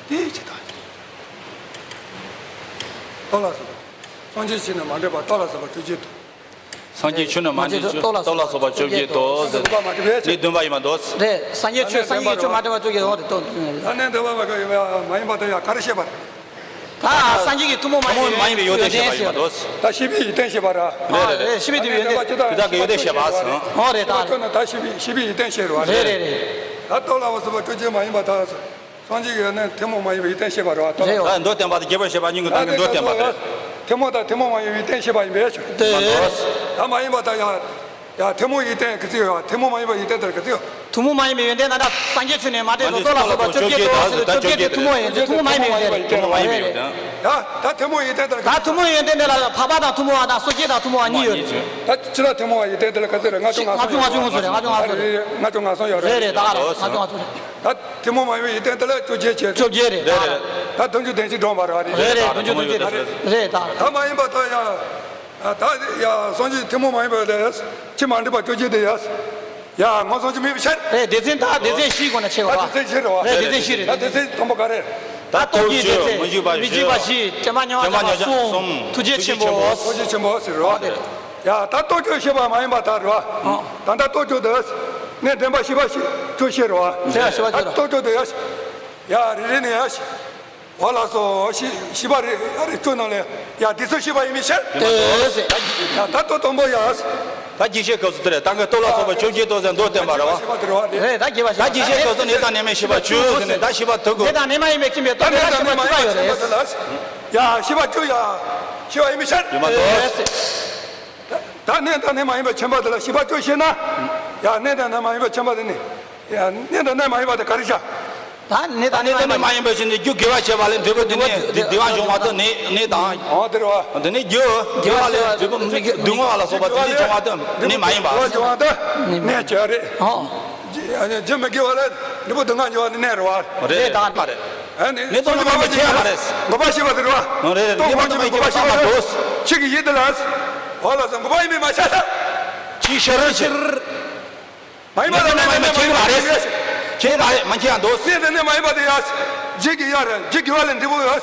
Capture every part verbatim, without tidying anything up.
དེ་ཅི་དང་། སྟོབས་ལ་སོགས་པ། སངས་རྒྱས་ཆོས་ནི་མ་འདྲེས་པ། སྟོབས་ལ་སོགས་པ་བཅོ་བརྒྱད་དོ། སངས་རྒྱས་ཆོས་ནི་མ་འདྲེས་པ། སྟོབས་ལ་སོགས་པ་བཅོ་བརྒྱད་དོ། སྟོབས་ལ་སོགས་པ་མ་འདྲེས་པ་བཅོ་བརྒྱད་དོ། གནས་བདུན་པ་ཡིན་པ་དོ། རེད། སངས་རྒྱས་ཆོས། སངས་རྒྱས་ཀྱི་ཆོས་མ་འདྲེས་པ་བཅོ་བརྒྱད་དོ། རེད་དོ། ད་གནས་བདུན་པ་མ་འདྲེས་པ་མ་ཡིན་པ་དེ་ཡང་ག་རེ་བཤད་པ་རེད། ད་སངས་རྒྱས་ཀྱི་ཐུན་མོང་མ་ཡིན་པའི་ཡོན་ཏན་ཟེར་བ་དོ། ད་ཤེས་པའི་ཡོན་ཏན་བཤད་པ་ར། རེད་རེད་རེད། ཤེས་པའི་ཡོན་ཏན། དེ་དག་གི་ཡོན་ཏན་བཤད་པ་ཟེར། ཨོ་རེད། ད་ཁྱོད་ནི་ད་ཤེས་པའི་ཤེས་པའི་ཡོན་ཏན་བཤད་རེད་བ། རེད་རེད་རེད། ད་སྟོབས་ལ་སོགས་པ་བཅོ་བརྒྱད་མ་ཡིན་པ་དག་སངས་རྒྱས་ཀྱི་ནི་ཐུན་མོང་མ་ཡིན་པའི་ཡོན་ཏན་བཤད་པ་རེད་བ། རེད། ད་མདོ་བསྟན་པ་དང་རྒྱས་པར་བཤད་པ་གཉིས་ཀྱི་ནང་གི་མདོ་བསྟན་པ་རེད། ཐུན་མོང་དང་ཐུན་མོང་མ་ཡིན་པའི་ཡོན་ཏན་བཤད་པ་ཡིན་པས་ཆོག་དེ། ད་མ་ཡིན་པ་དག་ཡ། ཡ་ཐུན་མོང་ཡོན་ཏན་གི་ཚིག་ཡོད། ཐུན་མོང་མ་ཡིན་པའི་ཡོན་ཏན་དེར་གི་ཚིག་ཡོད། ཐུན་མོང་མ་ཡིན་པའི་ཡོན་ཏན་ད་ལྟ་སངས་རྒྱས་ཆོས་ནི་མ་འདྲེས་སོ། སྟོབས་ལ་སོགས་པ་བཅོ་བརྒྱད་དོ་ཟེར་དུས་བཅོ་བརྒྱད་དེ་ཐུན་མོང་ཡོན་ཏན། ཐུན་མོང་མ་ཡིན་པའི་ཡོན་ཏན། ཐུན་མོང་མ་ཡིན་པའི་ཡོན་ཏན། ཡ་ད་ཐུན་མོང་ཡོན་ཏན་དེར། ད་ཐུན་མོང་ཡོན་ཏན་དེ་ལ་འཕགས་པ་དང་ཐུན་མོང་བ་དང་སོ་སྐྱེ་དང་ཐུན་མོང་བ་གཉིས་ཡོད་རེད། ད་ཕྱི་ལ་ཐུན་མོང་བ་ཡོན་ཏན་དེ་ལ་ག་ཚོད་རེད། ལྔ་བཅུ་ང་གསུམ་ཡོད་རེད། ལྔ་བཅུ་ང་གསུམ་ཡོད་རེད། ལྔ་བཅུ་ང་གསུམ་ཡོད་རེད། རེད་རེད། ད་ག་རེད། ལྔ་བཅུ་ང་གསུམ་ཡོད་རེད། རེད་རེད། ད་ག་རེད། ལྔ་བཅུ་ང་གསུམ་རེད། ད་ཐུན་མོང་མ་ཡིན་པའི་ཡོན་ཏན་དེ་ལ་བཅོ་བརྒྱད་བྱས། བཅོ་བརྒྱད་རེད། རེད་རེད། ད་བདུན་ཅུ་དོན་གཅིག་བགྲངས་པ་རེད་བ། རེད་རེད། བདུན་ཅུ་དོན་གཅིག་རེད། ད་མ་ཡིན་པ་ད་ཡ། ད་ཡ་སངས་རྒྱས་ཐུན་མོང་མ་ཡིན་པ་ལས་ཕྱི་མ་འདྲེས་པ་བཅོ་བརྒྱད་དེ་ཡ། ཡ་མངོན་སུམ་ཅིག་མིན་པའི་ཕྱིར། རེད། སྡེ་ཚན་ད་སྡེ་ཚན་བཞིའི་སྒོ་ནས་ཕྱེ་བ་རེད་བ། སྡེ་ཚན་བཞི་རེད་བ། རེད། སྡེ་ཚན་བཞི་རེད། ད་སྡེ་ཚན་དང་པོ་ག་རེ། ད་སྟོབས་བཅུ། མི་འཇིགས་པ་བཞི། མི་འཇིགས་པ་བཞི། དྲི་མ་མྱང་བ་བརྒྱ་པ་གསུམ། ཐུགས་རྗེ་ཆེན་པོ། ཐུགས་རྗེ་ཆེན་པོ་ཟེར་རོ། ཡ་ད་སྟོབས་བཅུ་བཤད་པ་མ་ཡིན་པ་ད་རེད་བ། ད་ལྟ་སྟོབས་བཅུ་དེ་གནས་བདུན་པ་བཤད་པ་བཅུ་བཤད་རེད་བ། ད་སྟོབས་བཅུ་དེ་ཡ། ཡ་རེ་རེ་ནས་ཡ། འོ་ལགས་སོ། ཤེས་ཤེས་པ་རེ་ཡ་རེ་བཅུ་ནང་ལས་ཡ་འདི་ཚོ་ཤེས་པ་ཡིན་མི་ཤེས། ཡིན་མ་རེད། ཡ་ད་ལྟོ་དང་པོ་ཡ། ད་རྒྱས་བཤད་སྐབས་སུ་དེ་རེད། ད་གིན་སྟོབས་ལ་སོགས་པ་བཅོ་བརྒྱད་དོ་ཟེར་མདོ་བསྟན་པ་རེད་བ། ཤེས་པ་དེ་རེད་བ། རེད། ད་རྒྱས་པ་ཤེས་པ། ད་རྒྱས་བཤད་སྐབས་སུ་གནས་དང་གནས་མིན་ཤེས་པ་བཅུ་ཟེར་ནས་ད་ཤེས་པ་དུ་གོ། གནས་དང་གནས་མ་ཡིན་པའི་ཁྱིམ་པའི་སྟོབས་ལ་ཤེས་པ་བཅུ་ཡོད་རེད། ཡ་ཤེས་པ་བཅུ་ཡ། ཤེས་པ་ཡིན་མི་ཤེས། ཡིན་མ་རེད། ད་གནས་དང་གནས་མ་ཡིན་པའི་ཁྱིམ་པ་དེ་ལ་ཤེས་པ་བཅུ་ཤེས་ན། ཡ་གནས་དང་གནས་མ་ཡིན་པའི་ཁྱིམ་པ་དེ་ནི། ཡ་གནས་དང་གནས་མ་ཡིན་པ་དེ་ག་རེ་བྱ། ད་གནས་དང་གནས་དང་གནས་མ་ཡིན་པ་ཞིག་ནི་རྒྱུ་དགེ་བ་བྱས་པ་ལས་འབྲས་བུ་དེ་ནི་དེ་དེ་བ་འབྱུང་བ་དེ་གནས་གནས་དང་། ཨོ་དེ་རེད་བ། དེ་ནི་རྒྱུ་དགེ་བ་ལས་འབྲས་བུ་མི་སྡུག་བསྔལ་བ་ལ་སོགས་པ་དེ་ནི་བྱུང་བ་དེ་གནས་མ་ཡིན་པ། དགེ་བ་བྱུང་བ་དེ་གནས་བྱ་རེད། ཨོ། རྒྱུ་མི་དགེ་བ་ལས་འབྲས་བུ་སྡུག་བསྔལ་འབྱུང་བ་དེ་གནས་རེད་བ། རེད་ད་མ་རེད། ཨ་ནི་གནས་དང་གནས་མ་ཡིན་པ་ཁྱད་མ་རེད། འགོག་པ་ཤེས་པ་དེ་རེད་བ། རེད་རེད། གནས་དང་གནས་མ་ཡིན་པ་ཁྱད་མ་རེད། ཁྱེད་ཀྱི་ཡིད་དེ་ལ། འོ་ལགས་སོ། འགོག་པ་ཡིན་པས་མ་ཁྱད་ས། ཅིའི་ཕྱིར། ཅིའི་ཕྱིར། མ་ཡིན་པ་དང་གནས་དང་མ་ཡིན་པ་ཁྱད་མ་རེད། ཁྱད་མ་རེད། མ་ཁྱད་ཡང་འདུག་གནས་དང་གནས་མ་ཡིན་པ་དེ་ཡ། རྒྱུ་དགེ་ཡ་རེད། རྒྱུ་དགེ་བ་ལས་འབྲས་བུ་ཡ།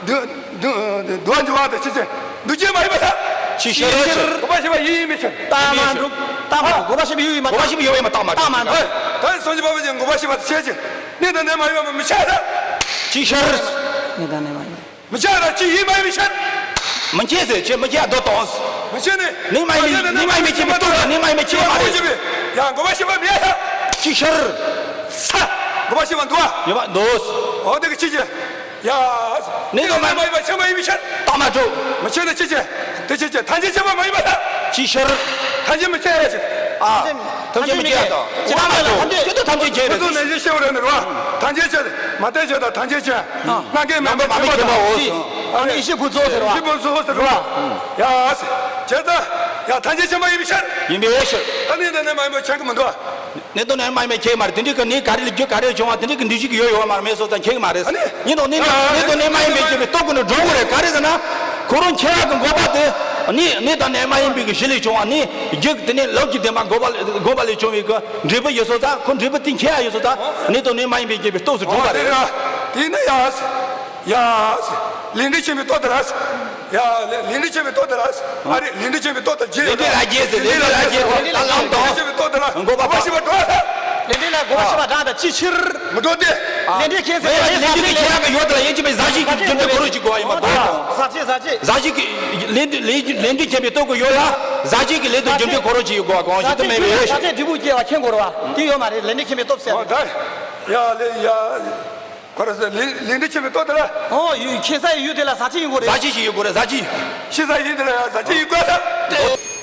འདུ་འདུ་འདུ་བ་འབྱུང་བ་དང་ཕྱིར་ཕྱིར། འདུ་བྱེད་མ་ཡིན་པ་དང་། ཅིའི་ཕྱིར། འགོག་པ་ཤེས་པ་ཡིད་ཡིན་མི་ཕྱིར། རྟགས་མ་གྲུབ། རྟགས་མ་གྲུབ། འགོག་པ་ཤེས་པ་ཡིད་ཡིན་མ་རྟགས་མ་གྲུབ། འགོག་པ་ཤེས་པ་ཡིད་ཡིན་མ་རྟགས་མ་གྲུབ། ད་སངས་རྒྱས་པ་ཅན་འགོག་པ་ཤེས་པ་དེ་ཤེས་ཀྱི། གནས་དང་གནས་མ་ཡིན་པ་མི་ཁྱད་ས། ཅིའི་ཕྱིར། གནས་དང་གནས་མ་ཡིན་པ། མི་ཁྱད་ལ་ཅི་ཡིན་མ་ཡིན་མི་ཁྱད། མི་ཁྱད་ཟེར་ཅི་མི་ཁྱད་དོ་དོང་། མི་ཁྱད་ནི། ནི་མ་ཡིན་ནི་མ་ཡིན་མི་ཁྱད་མི་རྟོགས་ལ་ནི་མ་ཡིན་མི་ཁྱད་མ་རེད། ཡང་འགོག་པ་ཤེས་པ་མེད་ལ། ཅི་ཕྱིར། ས། འགོག་པ་ཤེས་པ་འདུག་ཨ། ཡོད་པ་འདུག། འོ་དེ་གི་ཅི་ཅི། ཡ། ནི་དོ་མ་ཡིན་མ་ཡིན་པ་ཁྱད་མ་ཡིན་མི་ཁྱད། རྟགས་མ་གྲུབ། མི་ཁྱད་ནི་ཅི་ཅི། དེ་ཅི་ཅི་ཐམས་ཅད་ཁྱད་པར་མ་ཡིན་པ་ལ། ཅི་ཕྱིར། ཐམས་ཅད་མི་ཁྱད་ཡ་ཅི། ཨ། ཐམས་ཅད་མི་ཁྱད་དོ། ཅི་ཐམས་ཅད་ཁྱད་དོ། ཅི་ཐམས་ཅད་ཁྱད་དོ། ཁྱད་དོ་ནས་ཅི་ཤེས་པ་རེད་ནི་རོ། ཐམས་ཅད་ཁྱད། མ་བརྟེན་ཁྱད་དང་ཐམས་ཅད་ཁྱད། སྣང་མཁན་མེད་པའི་མཁྱེན་པ་དང་། ཨ་ནི་ཡེ་ཤེས་ཕུན་ཚོགས་ཟེར་བ། ཡེ་ཤེས་ཕུན་ཚོགས་ཟེར་བ། ཡ། བྱས་ཙང་། ཡ་ཐམས་ཅད་ཁྱད་མ་ཡིན་པའི་ཕྱིར། ཡིན་པའི་ཕྱིར། ཨ་ནི་འདི་ནས་མ་ཡིན་པའི་ཁྱད་ཀྱི་མི་འདུག་ཨ། གནས་དང་གནས་མ་ཡིན་པའི་ཁྱད་མ་རེད། དེ་འདྲའི་གི་ནི་ག་རེ་ལ་རྒྱུ་ག་རེ་བྱུང་བ་དེ་འདྲའི་གི་འདུས་བྱས་ཀྱི་ཡོད་ཡོད་མ་རེད་མེད་སོང་ཙང་ཁྱད་ཀྱི་མ་རེད། ཨ་ནི། གནས་དང་གནས་མ་གནས་དང་གནས་མ་ཡིན་པའི་ཁྱད་པའི་སྟོབས་ཀྱིས་ནི་འགྲོ་དགོས་རེད། ག་རེ་ཟེར་ན། ཁོ་རང་ཁྱད་པར་གྱི་འགོག་པ་དེ། ནི་གནས་དང་གནས་མ་ཡིན་པའི་གི་གཞི་ལས་བྱུང་བ་ནི། རྒྱུ་དེ་ནས་ལོག་གི་བདེན་པ་འགོག་པ་འགོག་པ་ལས་བྱུང་བའི་གི་འབྲས་བུ་ཡོད་སོང་ཙང་ཁོ་འབྲས་བུ་དེ་ཁྱད་ཡ་ཡོད་སོང་ཙང་གནས་དང་གནས་མ་ཡིན་པའི་ཁྱད་པའི་སྟོབས་སུ་གྲུབ་པ་རེད། དེ་ནི་ཡ། ཡ། ལས་འབྲས་ཆེན་པོའི་སྟོབས་དེ་ལ། ཡ། ལས་འབྲས་ཆེན་པོའི་སྟོབས་དེ་ལ། ཨ་རེ་ལས་འབྲས་ཆེན་པོའི་སྟོབས་དེ་རྗེས། ལས་འབྲས་ལ་རྗེས་ཟེར་ལས་འབྲས་ལ་རྗེས་ཟེར་ལ་ལམ་དང་། ལས་འབྲས་ཆེན་པོའི་སྟོབས་དེ་ལ་འགོག་པ་ཤེས་པ་འགྲོ་ས། ལས་འབྲས་ལ་འགོག་པ་ཤེས་པ་འགྲོ་ས་ཅིའི་ཕྱིར། མི་འགྲོ་སྟེ། ལས་འབྲས་ཁྱད་ཟེར་ལས་འབྲས་ཁྱད་ཀྱི་ཡོད་དེ་ལ་ཡིན་གཅིག་མིན་ཟག་བཅས་ཀྱི་རྒྱུ་འབྲས་ཁོ་རང་ཅིག་དགོས་པ་ཡིན་པ་དང་། ཟག་བཅས་ཟག་བཅས། ཟག་བཅས་ཀྱི་ལས་འབྲས་ལས་ལས་འབྲས་ཁྱད་པའི་སྟོབས་ཀྱི་ཡོད་ལ་ཟག་བཅས་ཀྱི་ལས་དང་རྒྱུ་འབྲས་ཁོ་རང་ཅིག་ཡོད་དགོས་པ་གང་ཞིག་དུ་མེད་པའི། ཟག་བཅས་འབྲས་བུ་སྐྱེ་བ་ཁྱད་འགོག་རེད་བ། དེ་ཡོད་མ་རེད། ལས་འབྲས་ཁྱད་པའི་སྟོབས་ཟེར། ཡ་ལས་ཡ། ཁོ་ར་ཟེར་ལས་ལས་འབྲས་ཆེན་པོའི་སྟོབས་དེ་ལ། ཨོ་ཡུལ་ཁྱད་ས་ཡི་ཡུལ་དེ་ལ་ཟག་བཅས་ཡིན་དགོས་རེད། ཟག་བཅས་ཤིག་ཡོད་དགོས་རེད་ཟག་བཅས། ཤེས་ས་ཡིན་དེ་ལ་ཡང་ཟག་བཅས་ཡིན་དགོས་ས།